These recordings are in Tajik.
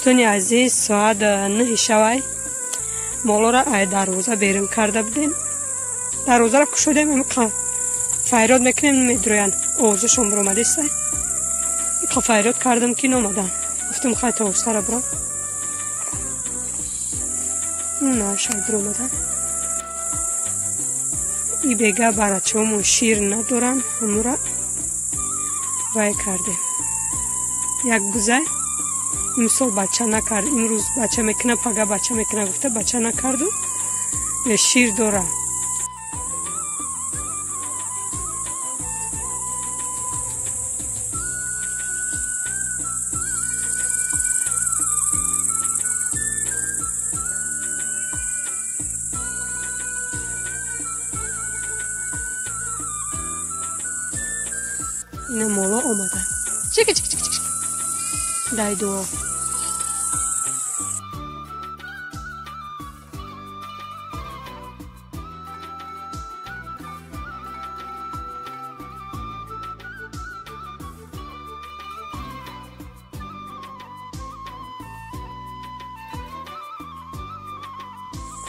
Дӯстони азиз, соат 9 шавай молоро ай дарвоза берун карда будем. Дарвозаро кушодем, файрод мекунем, намедроянд. Овозашон баромадеста. Иқа файрод кардам ки номадан. Гуфтам хай то овозтара бурам. Наша дуромадан. И бега барачаҳомон шир надоранд, ҳамура вай кардем. Як бузай имсол бача накард, имрӯз бача мекуна, пага бача мекуна гуфта бача накарду шир дора. Ина моло омадан. Чики чики чики чики. Дайдо.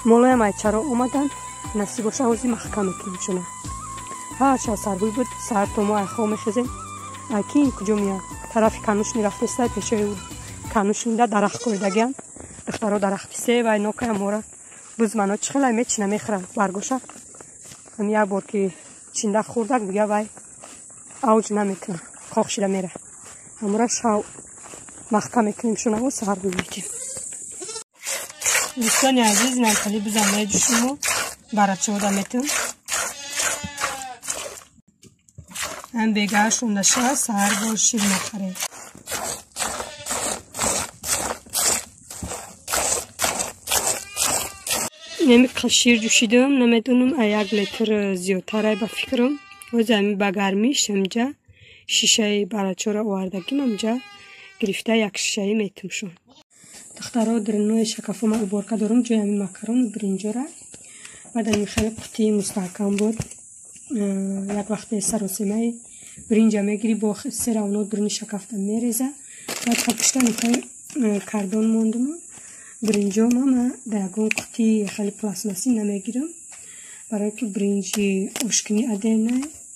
Молоям ай чаро омадан, насиб боша ҳози маҳкам мекунем шуна. Ҳар шаб сарбӯй буд, саҳар то мо ай хоб мехезем. Ки куҷо меяд? Тарафи канушни рафтеста, пешои канушнида дарахт коридагиан. Духтаро дарахти се вай нокая мора. Бузмано чӣ хелай мечина мехӯранд баргоша. Ҳам як бор ки чинда хӯрдак, дига вай авҷ намекунад, қоқ шида мера. Ҳамора шав маҳкам мекунем шунаву саҳар бӯй метем. Дӯстони азиз, намхали бузам меҷӯшиму барачаода метем. Ҳам бегаҳ шонда шава, саҳар бо шир мехарем. Инами шир ҷӯшидам, намедонам як литр зиёдтарай ба фикрам. Ҳози ҳами ба гармиш ҳамҷа шишаи барачаро овардагим, ҳамҷа гирифта як шишаи метумшон. Духтаро дурнои шакафома уборка дорам, ҷои ҳами макарону биринҷора. Баъд ҳами хеле қутии мустаҳкам буд. Як вақте саросемаи биринҷа мегирӣ, бо серавно дуруни шакафта мереза. Баъд пушта хеле кардон мондуму биринҷома ма дар ягон қутии хеле пластмассӣ намегирам, барое ки биринҷи ошкунӣ отдельно,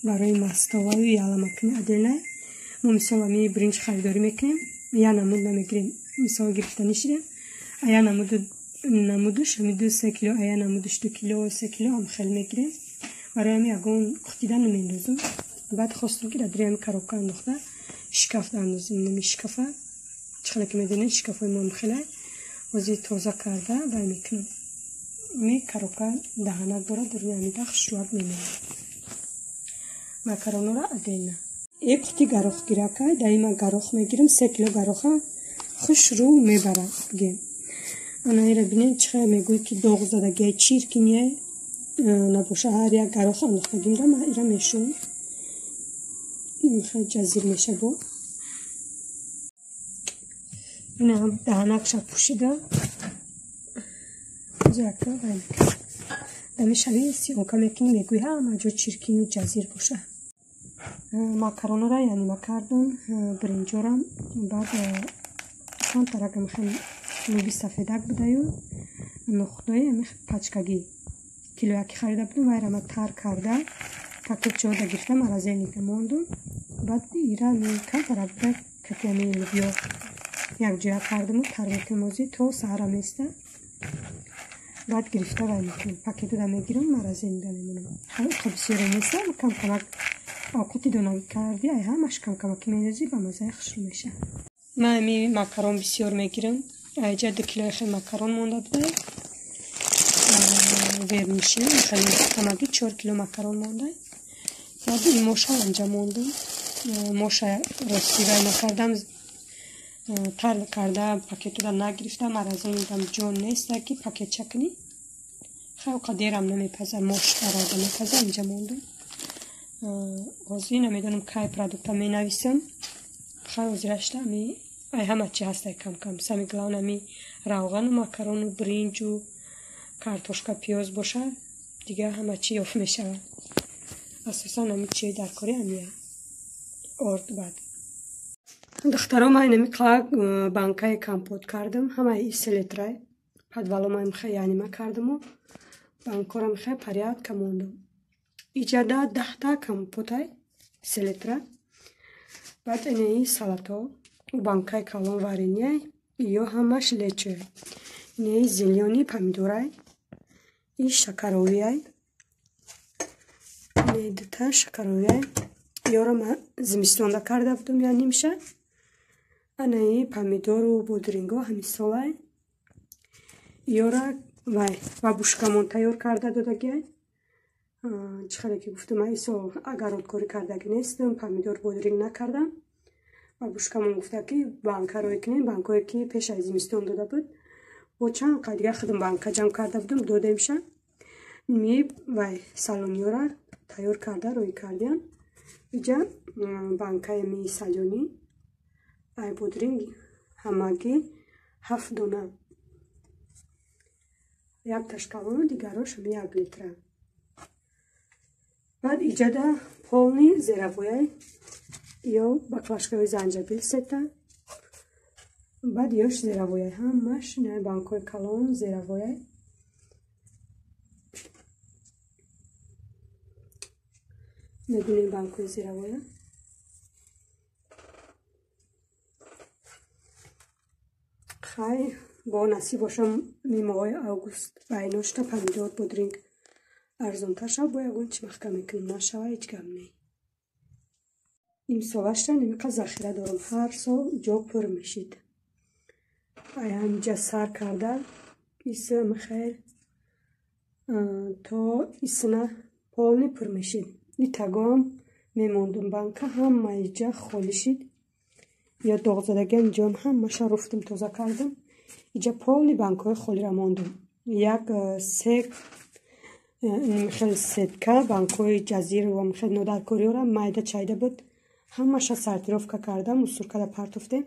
барои мастоваю яламакунӣ отдельно. Мо мисол ҳами биринҷ харидорӣ мекунем, я намуд намегирем. Мисол гирифта нишидем, ая намудуш ҳами 2-3 кило, ая намудуш 2 кило, 3 кило ҳам хеле мегирем. Барои ҳами ягон қутида намендозум. Баъд хостам ки дар дури ҳами коробка андохта шикафта андозем. Нами шикафа чӣ хеле ки медонед, шикафҳои мо хеле ҳозир тоза карда вай мекунам. Ми коробка даҳанак дорад, дуруни ҳамида хушрӯак мемонад. Макаронора отдельно. Е қути гарох гиракай, дар има гарох мегирам, 3 кило гароха хушрӯ мебарад бигем. Ана ира бинед чӣ хеле мегӯяд ки доғ задагиай, чиркиниай набоша, ҳар як гарох андохтагимра ма ира мешӯм. Хеле ҷазир меша бо. Ина даҳанакша пӯшида зурака вай мекунам. Дамешави сиёнка мекунӣ, мегӯӣ ҳама ҷо чиркину ҷазир боша. Макаронора яъне макардам, биринҷорам, баъд камтаракам хеле луби сафедак будаю нухдои ами пачкагӣ килояки харида будам, вайра ма тар карда пакетчаода гирифта морозильника мондум. Баъд ира камтарак буда кати ами лубиё якҷоя кардаму тар мекунам ҳозир то саҳара места. Баъд гирифта вай мекунам, пакетода мегирам, морозильника мемонам. Ха бисёре неста, камкамак овқоти донагӣ карди, ай ҳамаш камкамаки мендозӣ, ба маззаи хушрӯ мешавад. Ман ами макарон бисёр мегирам. Айҷа 2 килои хел макарон монда буда. Вермишел хеле ҳамагӣ 4 кило макарон монда. Баъд ин моша анҷа мондам. Моша ростӣ вай накардам, тар карда пакетода нагирифта, морозильникам ҷо неста ки пакетча кунӣ. Хай оқа дерам намепаза, мош дарода мепаза, инҷа мондам. Ҳозир намедонам кай продукта менависам. Хай ҳозирашта ами ай ҳама чи ҳастай кам-кам. Сами главное ами равғану макарону биринҷу картошка, пиёз боша, дига ҳама чи ёфт мешавад. Асосан ами чи дар кори амия орд баъд. Духтаро ман инами қала банкаи компот кардам, ҳамаи и селитрай. Подвало ман михай янима кардаму банкора михай порядка мондам. Иҷада 10та компотай селитра. Баъд инаи салато, банкаи калон вареньяй, ё ҳамаш лечо. Инаи зелёный помидорай, и шакаровиай. Инаи дута шакаровиай. Ёро ман зимистонда карда будам, яънимша. Анаи помидору бодринго ҳамин солай. Ёра вай бабушкамон тайёр карда додагиай. Чӣ хеле ки гуфтам, ман исол огородкорӣ кардаги нестам, помидор бодринг накардам. Бабушкамон гуфта ки банка рой кунем, банкое ки пеш аз зимистон дода буд. Бо чанд қад дигар худам банка ҷамъ карда будам, додемша. Ми вай салониёра тайёр карда рой кардиям. Иҷа банкаи ми салёнӣ ай бодринг ҳамагӣ 7 дона. Якташ калону дигарош ҳами 1 литра. Баъд иҷада полный зеравояй ё баклажкаи занҷабил сета. Баъд ёш зеравояй ҳамаш ина банкои калон зеравояй. Мебинем банкои зеравоя. Хай бо насиб бошам нимаҳои август байношта помидор бодринг арзонтар шава, бо ягон чӣ маҳкам мекунем, нашава ҳеҷ гап не. Имсолашта нимиқа захира дорам, ҳар сол ҷо пур мешид. Ай ҳаминҷа сар карда иса михаил то исна полный пур мешид. И тагом мемондум банка ҳамаи ҷа холӣ шид. Ё доғзадагиам ҷом ҳамаша руфтум тоза кардам. Иҷа полный банкҳои холиро мондум. Як се хел сетка банкҳои ҷазир ва хел нодаркориёра майда чайда буд. Ҳамаша сортировка кардам, мусоркада партофтем.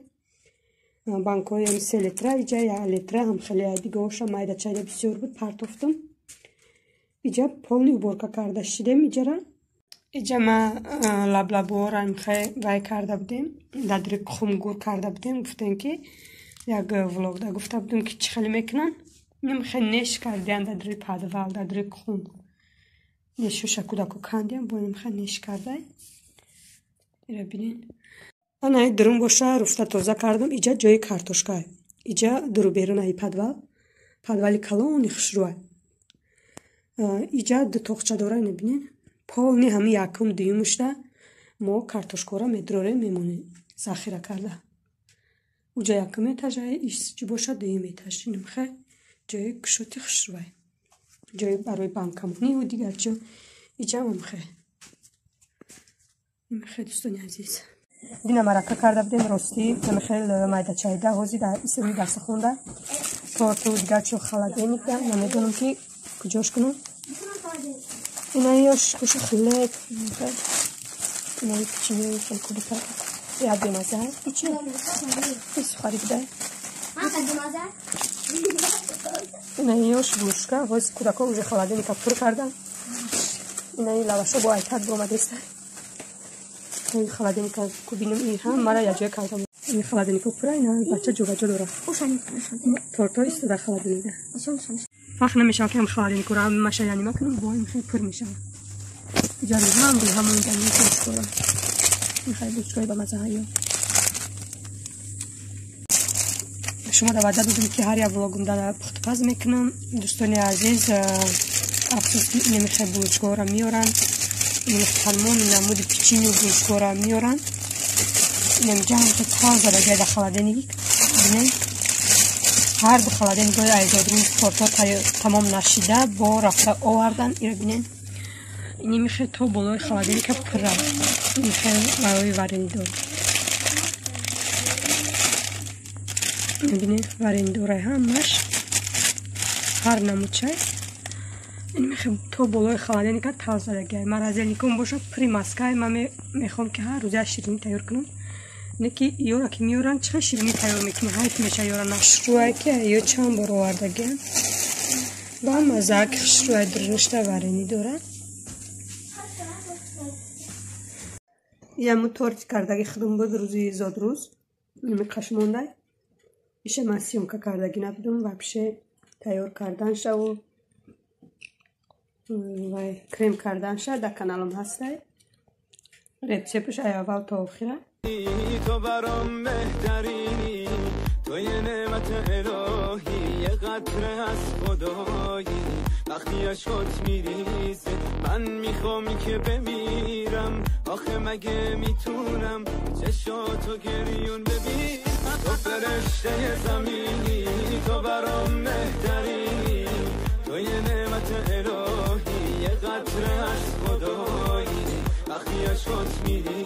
Банкҳои 3 литра, иҷа 1 литра ҳам хеле дигаоша майда чайда бисёр буд, партофтум. Иҷа полный уборка карда шидем иҷара. Иҷа ма лаблабуора вай карда будем, дадри хумгур карда будем, гуфтем ки як влогда гуфта будем ки чӣ хеле мекунанд. Хеле неш кардиан дадри подвал, дадри хум. Нешуша кудаку кандиан, бо хеле неш кардай. Ира бинен. Анаи дурум боша руфта тоза кардам. Иҷа ҷои картошка. Иҷа дуру берунаи подвал. Подвали калони хушрӯай. Иҷа ду тоқча дора, ина бинен. Полный ҳами якум дуюмушда мо картошкора медрорем, мемонем захира карда. Уҷа якум этажа, исчи боша дуюм этаж. Инам хе ҷои кушоти хушрӯай. Ҷои барои банкамониву дигар ҷо. Иҷа омхе. Инхе дӯстони азиз. Дина марака карда будем ростӣ, хел майда чайда, ҳозир дар исми дарса хонда. Торту дигар чо холодильникда, намедонам ки куҷош кунам. Ина ёш куша хлеб, ина печенье хел кубика. Я бемаза, ичи. И сухари будай. Ина ёш булушка, ҳозир кӯдако уже холодильника пур кардан. Ина лавашо бо айтад буромадеста. Ин холодильника кубинем, ин ҳам мара якҷоя кардам. Ин холодильника пура, ина бача ҷобаҷо дора. Торто истода холодильника. Фахр намешавад ки ҳам холодильникро маша янима кунам, бо ин хеле пур мешавад. Иҷа ҳам ҳамон ҷамъи булушкора. Ин хеле булушкаи бамаза ҳаё. Шумо да ваъда додем ки ҳар як влогум да пухтупаз мекунам. Дӯстони азиз, афсӯс ки инами хеле булушкаҳоро меоранд. Тамоми намуди печенью булушкаҳоро меоранд. Инамиҷа ҳамто тал задагия дар холодильник. Бинед, ҳар ду холодильникҳои айзодрӯз торто тамом нашида бо рафта овардан. Иро бинед, инами хел то болои холодильника пурра. Ин хел барои варенидор. Бинед, варенидорай ҳамаш ҳар намуд чай. Ин то болои холодильника тал задагиай. Морозильником бошад пури маскай. Ман мехоҳам ки ҳар рӯз як ширинӣ тайёр кунам. Не ки ёра ки меоранд, чӣ хел ширинӣ тайёр мекунӣ? Ҳайф меша ёра нашрӯай ки ё чанд бор овардагиам. Ба мазза ки хушрӯай дурнушта варенӣ дорад. Яму торти кардаги худум буд рӯзи зодрӯз. Миқаш мондай. Иша ман съёмка кардагӣ набудум, вообще тайёр карданшаву вай крем карданша дар каналам ҳастай. Рецептш ай аввал то охира. تو برام بهترینی، تو یه نعمت الهی، یه قطره از خدایی. وقتی عشقات میریزه من میخوام که بمیرم، آخه مگه میتونم چشاتو گریون ببینم. تو فرشته زمینی، تو برام بهترینی، تو یه نعمت الهی، یه قطره از خدایی. وقتی عشقات میریزه